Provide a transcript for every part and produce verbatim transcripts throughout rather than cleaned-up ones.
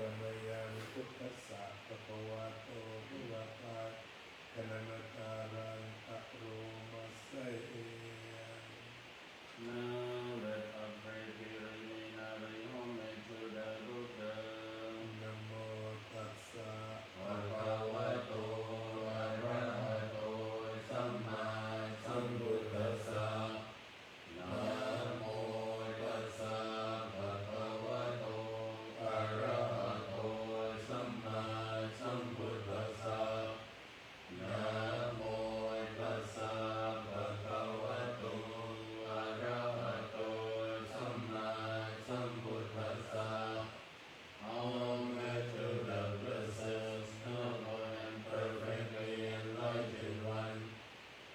Mayaṃ buddhassa bhagavato puvaripakkhānamakāraṃ karoma se. Nāladdhaparekirīhinārayomecchudārukaṃ. Namo tassa bhagavato arahato sammāsambuddhassa. Namo tassa bhagavato arahato sammāsambuddhassa. Namo tassa bhagavato arahato sammāsambuddhassa. Homage to the blessed, noble and perfectly enlightened one.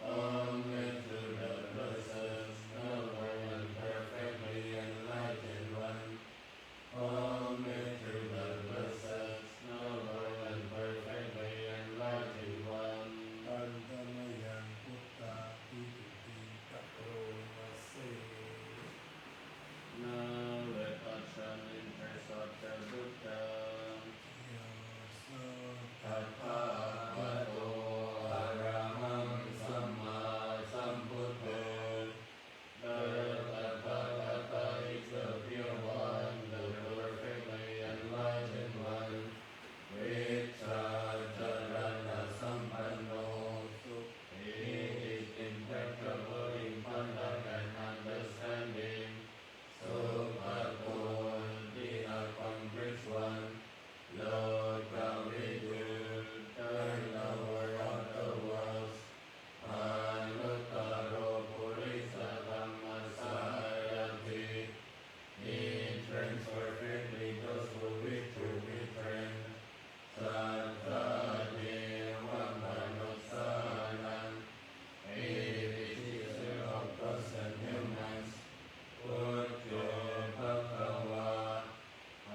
Homage to the blessed, noble and perfectly enlightened one. Homage to the blessed, noble and perfectly enlightened one. Handa mayaṃ buddhabhistutiṃ karoma se. Now let us chant in praise of the Buddha. Yo so tathāgato arahaṃ sammāsambuddho. The Tathāgata is the pure one, the perfectly enlightened one, vijjācaraṇasampanno. He is impeccable in conduct and understanding, sugato, the accomplished one, lokavidū, the knower of the worlds, anuttaro purisadammasārathi. He trains perfectly those who wish to be trained. Satthā devamanussānaṃ. He is teacher of gods and humans. Buddho bhagavā.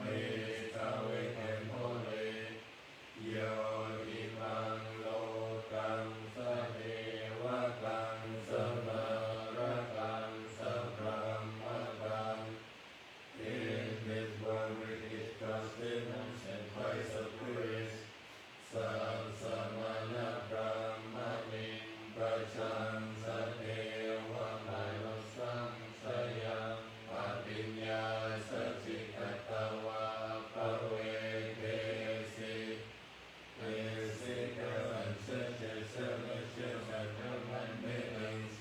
He is awake and holy. Yo imaṃ lokaṃ sadevakaṃ samārakaṃ sabrahmakaṃ. In this world which is trusted and sent by spirits, sassamaṇabrāhmaṇiṃ pajaṃ sadevamanussam sayaṃ abhiññāya saccikatvā pavedesi. Please sit down and stretch yourself, stretch yourself and rub my knees.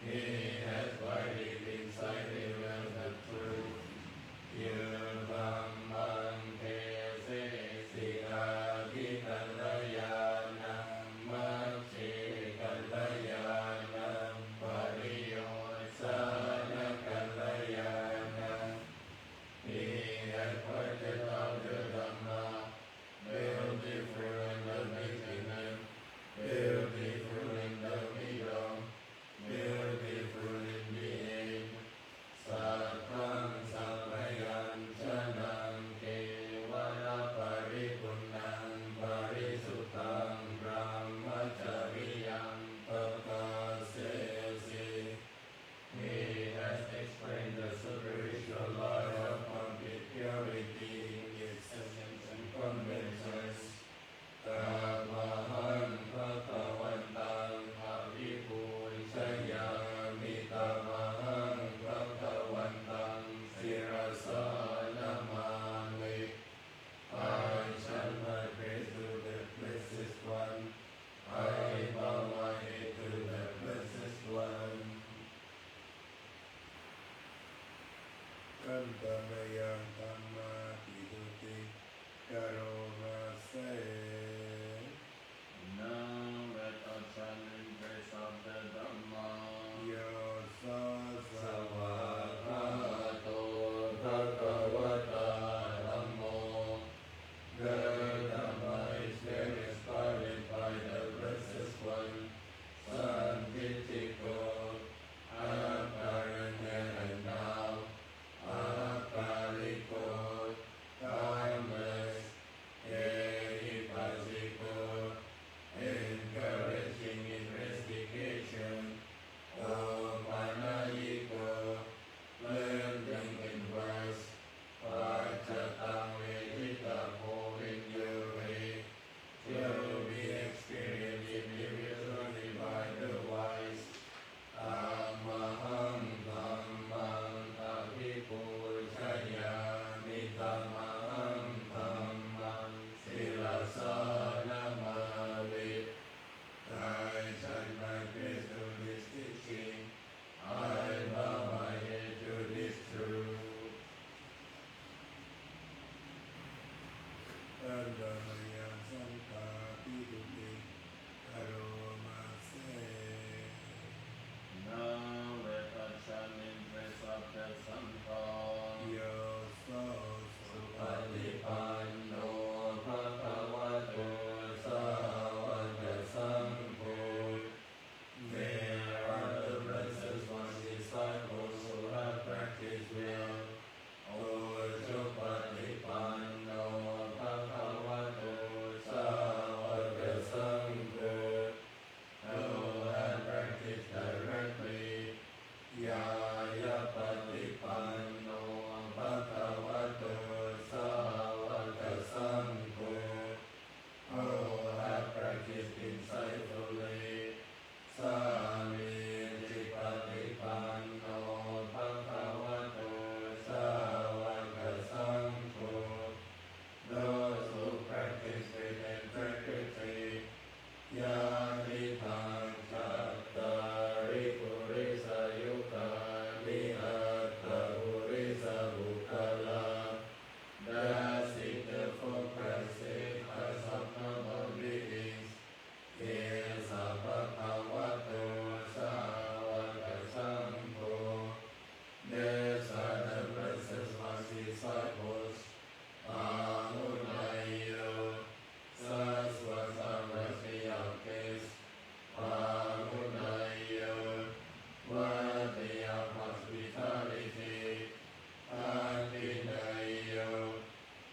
He has rightly been cited as the truth. Yidambaṃ desesi atthi kalyāṇaṃ, majjhe kalyāṇaṃ, pariyosāna kalyāṇaṃ. He has pointed out the Dhamma, beautiful in the beginning, beautiful in the middle, beautiful in the end. Sataṃ samayaṃ jhanaṃ kevala paripūrṇaṃ parisuddhaṃ brahmacariyaṃ pakāsesi. He has explained the spiritual life of complete purity in its essence and combinations. Tamahaṃ bhagavantaṃ abhipūjayāmi, tamahaṃ bhagavantaṃ sirasā namāmi. I chant my praise to the Blessed One. I bow my head to the Blessed One. Handa mayaṃ dhammabhistutiṃ karoma se. Now let us chant in praise of the Dhamma. Yo so svākkhāto bhagavatā dhammo, the Dhamma is well inspired by the Blessed One, sandiṭṭhiko, apparent here and now, akāliko, timeless, ehipassiko, encouraging investigation, opanayiko, saṅgho. Yo so supaṭipanno bhagavato sāvakasaṅgho, may all the blessed ones, disciples who have practiced well. Ujupaṭipanno bhagavato sāvakasaṅgho, who have practiced directly. Ñāyapaṭipanno bhagavato sāvakasaṅgho, who have practiced insightfully. Sāmīcipaṭipanno bhagavato sāvakasaṅgho, those who practice with integrity. Yadidaṃ cattāri purisayugāni aṭṭha purisapuggalā, dasitthafulprasīdasatthamabhī, esa bhagavato sāvakasaṅgho. These are the blessed ones, disciples. Āhuneyyo sasvata rattiyakkis, āhuneyyo worthy of hospitality, dakkhiṇeyyo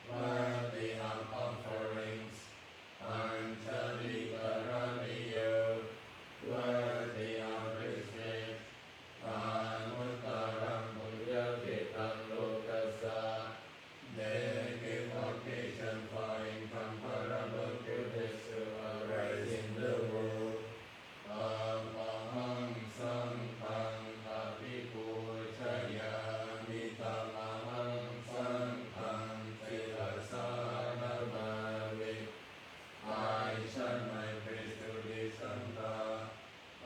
worthy of offerings, añjalikaraṇīyo worthy of respect, anuttaraṃ puññakkhettaṃ lokassa. They give occasion for incomparable goodness to arise in the world. Tamahaṃ saṅghaṃ abhipūjayāmi, tamahaṃ saṅghaṃ sirasā namāmi. I join my priesthood disanta.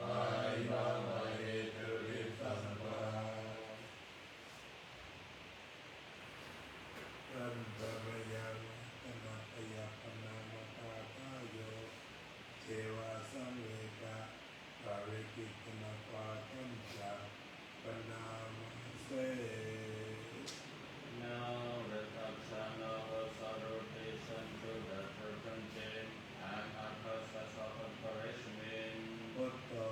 I bow my head to receive saṅghaṃ. ท่านพระมหายานรัตนตรัยพระนามคาถา Yo ceva samvega parikirtanapāṭhañca paṇāma se. Now let us chant our salutation to the Tribhuvan and offer the solemn encouragement. Buddho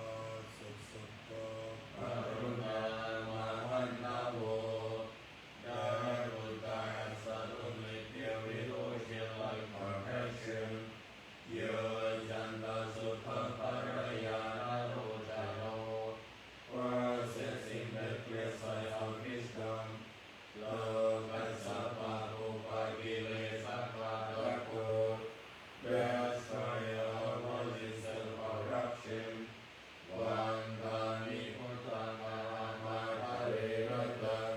susuddho karuṇāmahaṇṇavo, dhammo dasaguṇebbyo vibhūti like compassion. Yojantaṃ suddhaṃ kalyāṇamuttaro, possessing the clear sight of wisdom. Lokassa pāpūpakilesaghātako, destroyer of worldly self-corruption. Vandāmi buddhaṃ ahaṃ ādarena taṃ,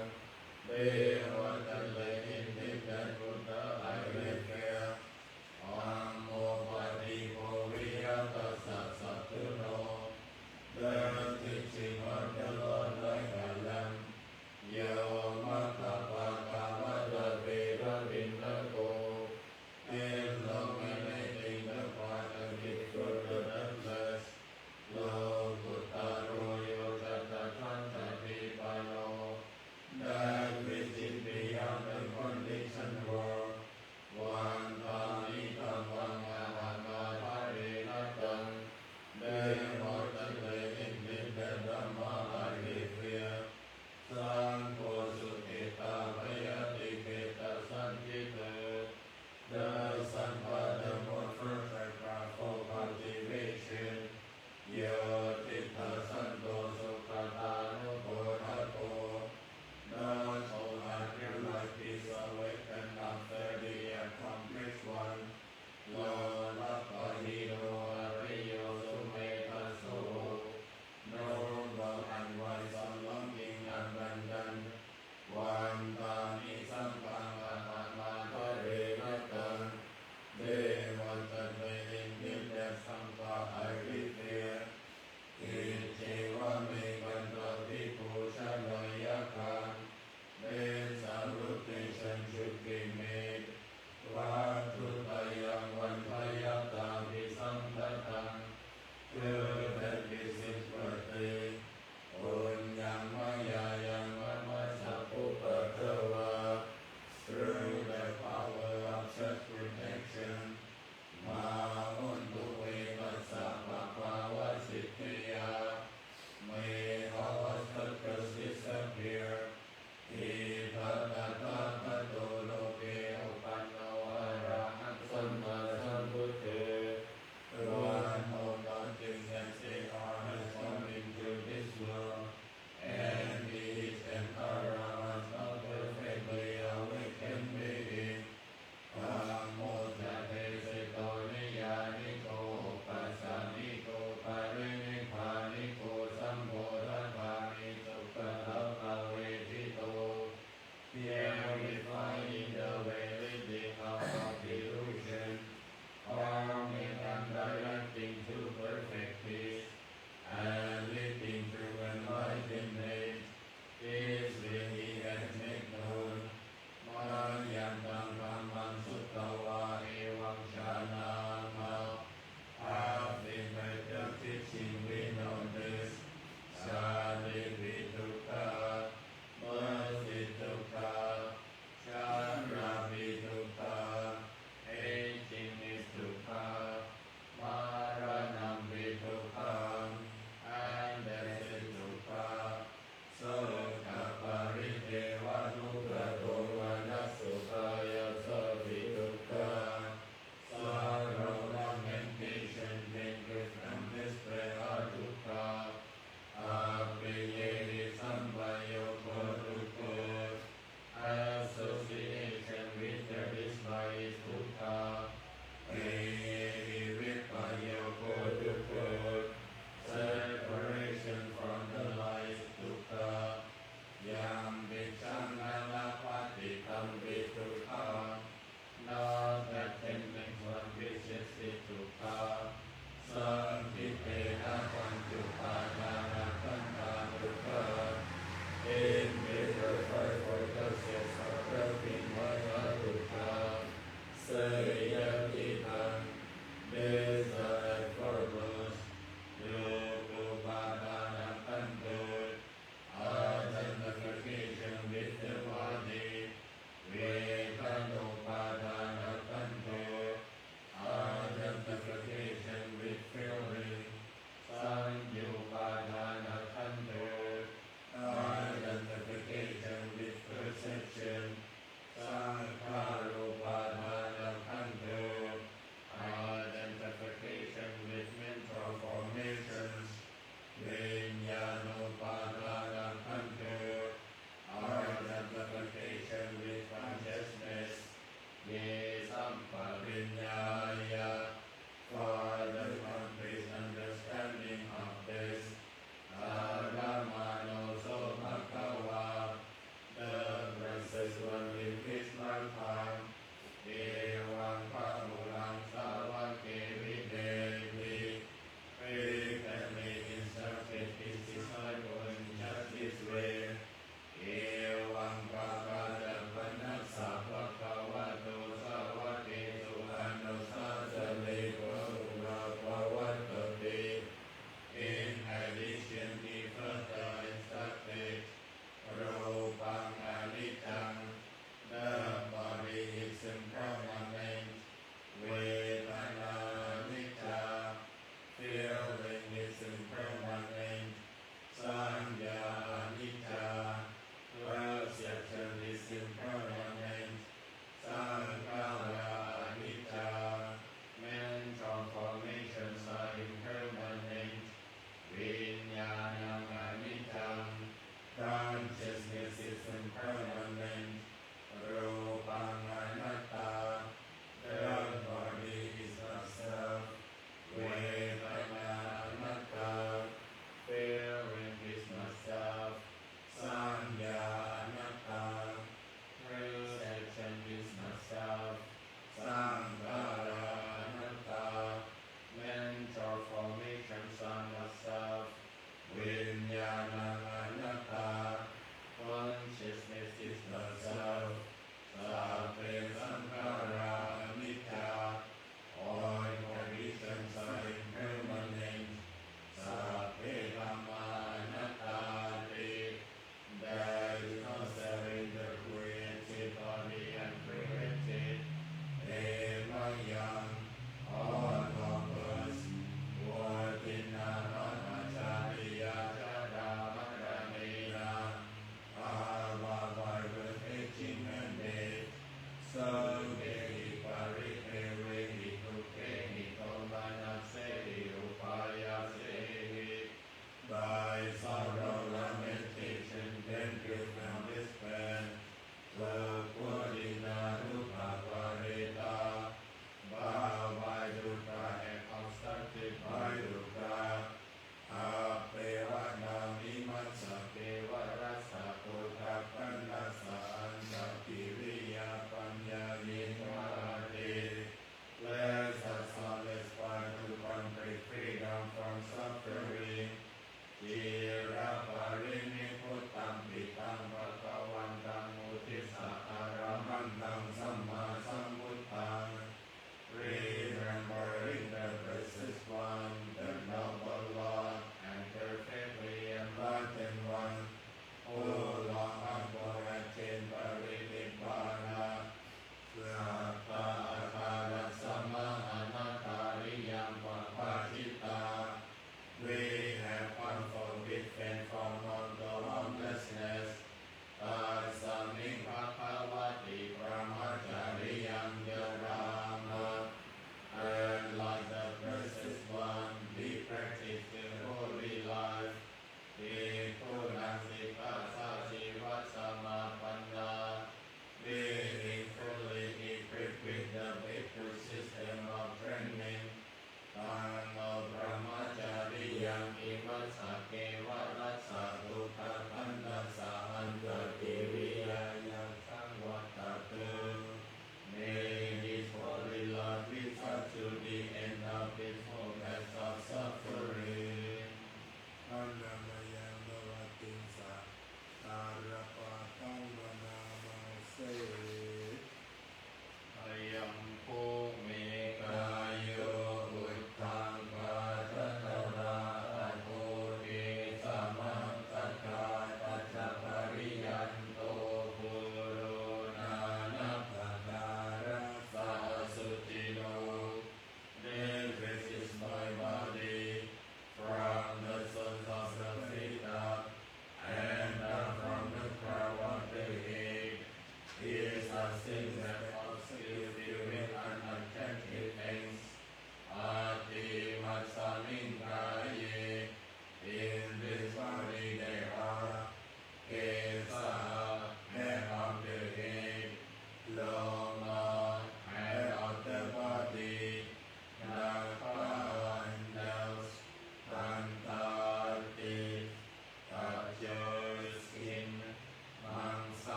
behold the enlightened Buddha, I revere. Dhammo paṭibo viya tassa satthuno, the teaching of the Lord like a lamp. Yo maggapākavata vedaviṇṇako, illuminating the path of the truth to the blessed. Lokuttaro yo catadhattadīpako, that which is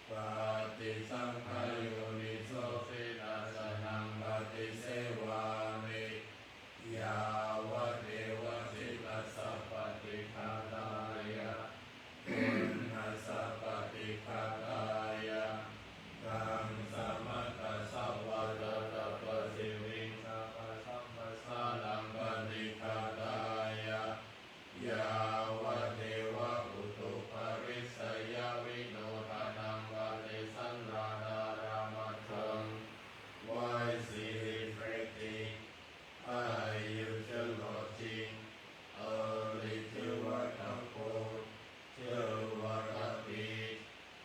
paṭisaṅkhā yoniso cittasahanaṃ paṭisevāmi, yāvadeva cittassa paṭighātāya, puṇhassa paṭighātāya, kaṃsamakassavātātapasiriṃsapasamphassānaṃ paṭighātāya, yāvadeva utuparissayavinodanaṃ paṭisallānārāmatthaṃ, wisī reflecting, ให้หยุดชะลอทิ้ง only two words of food, two words of meat,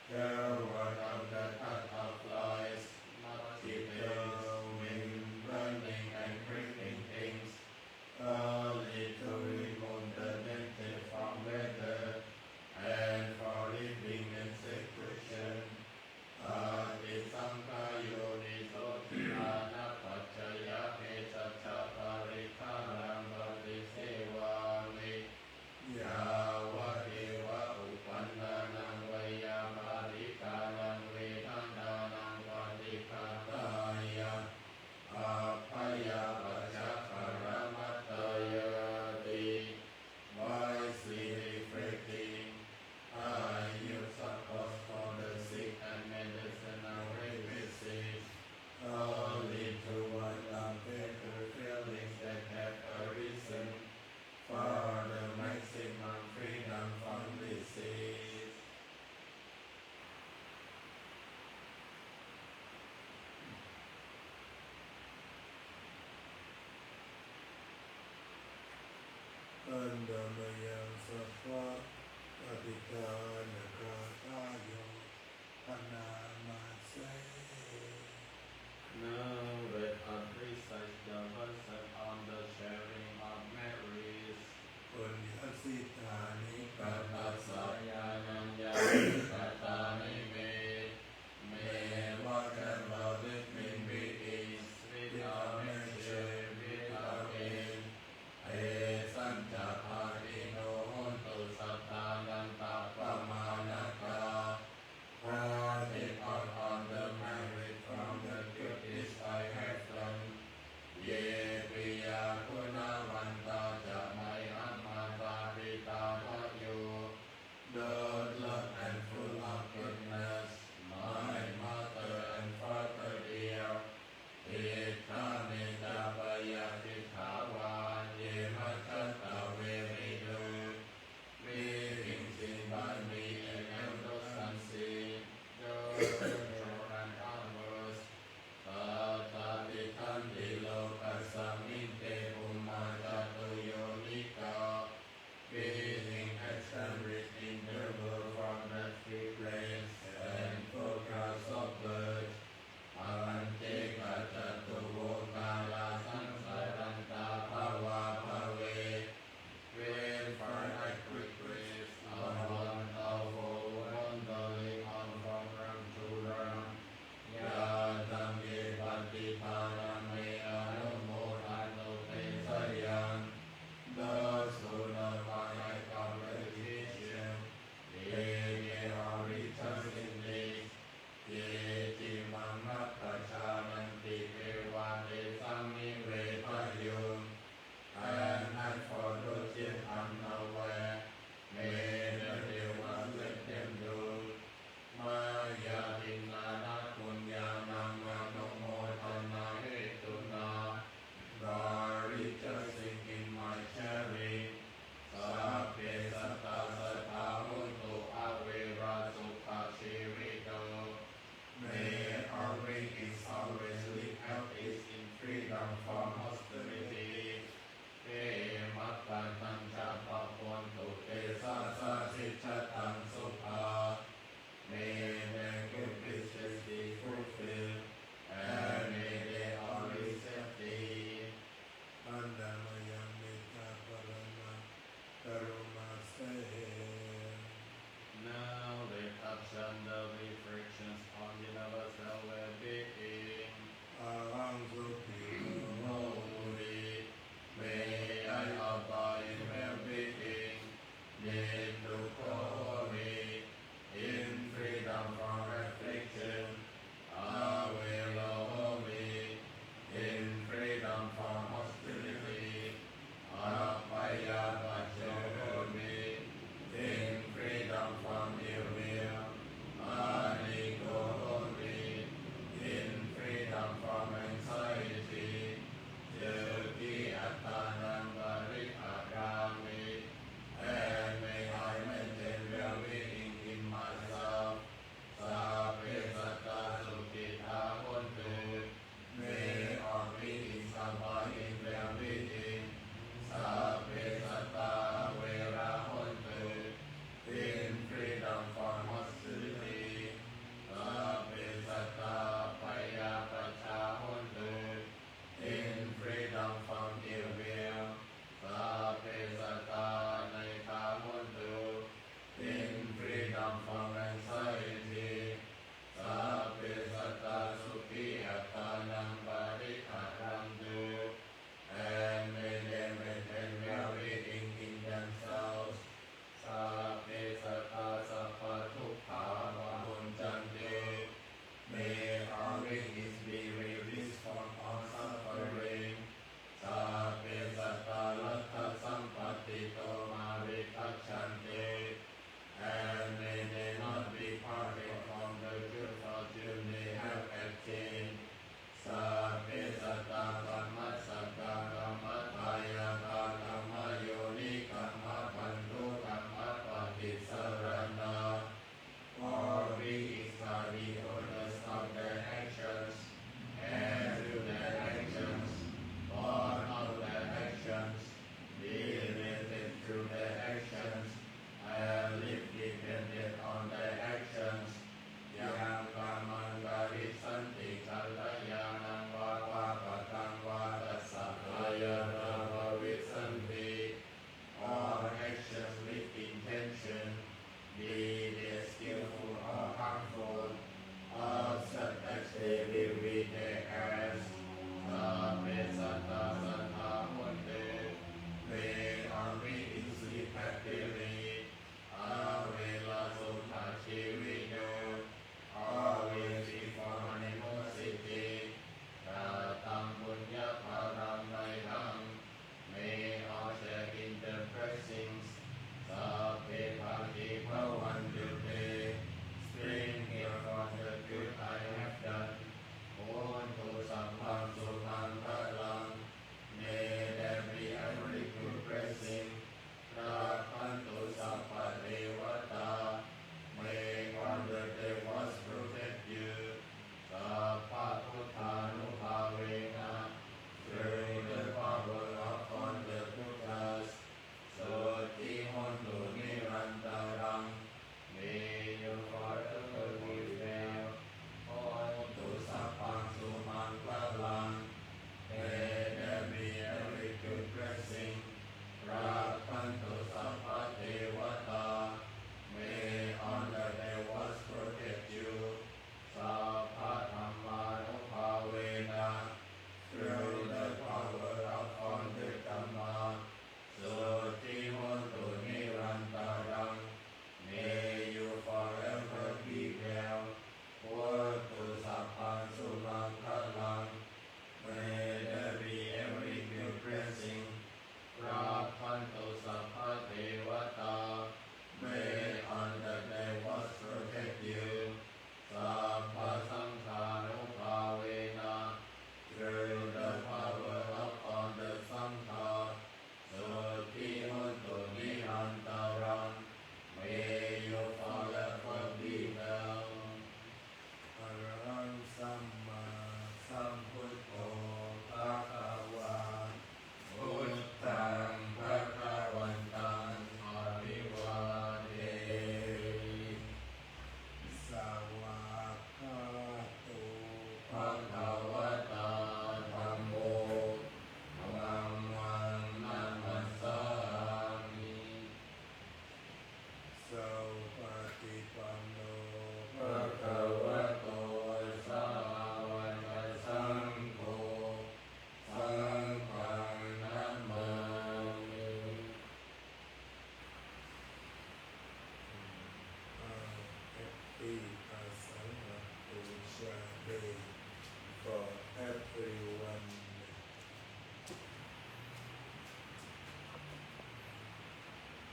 two words of the cut of rice, not details when burning and cleaning things, only to remove the negative from weather and for living in seclusion. Paṭisaṅkhā yoniso jhānapaccayabbhesajjaparikkhāraṃ paṭisevāmi, yāvadeva uppannānaṃ veyyābādhikānaṃ vedanānaṃ paṭighātāya, abyāpajjhaparamatāyāti. Wisī reflecting, ให้หยุด support for the sick and medicinal requisites, only to what are painful feelings that have arisen for the maximum freedom from disease. Handa mayaṃ sabbapaṭighaṇagāthāyo bhaṇāma se. หนึ่ง Let us recite the verses on the sharing of merits. Puññassidāni pabbajjāyānaṃ yāni katāni me, me vajjabbalikkhimhi isminnā me jīvitā me, tesañca bhāgino hontu sattānantappamāṇakā. Paṭibhāgāni me from the good deeds I have done. Ye piyā guṇavantā ca mayhaṃ mātā pitā dayo, both loved and full of goodness, my mother and father dear. Ittha me ca payādiṭṭhā vā ye majjhattā verino, meaning seen by me and elders unseen, those who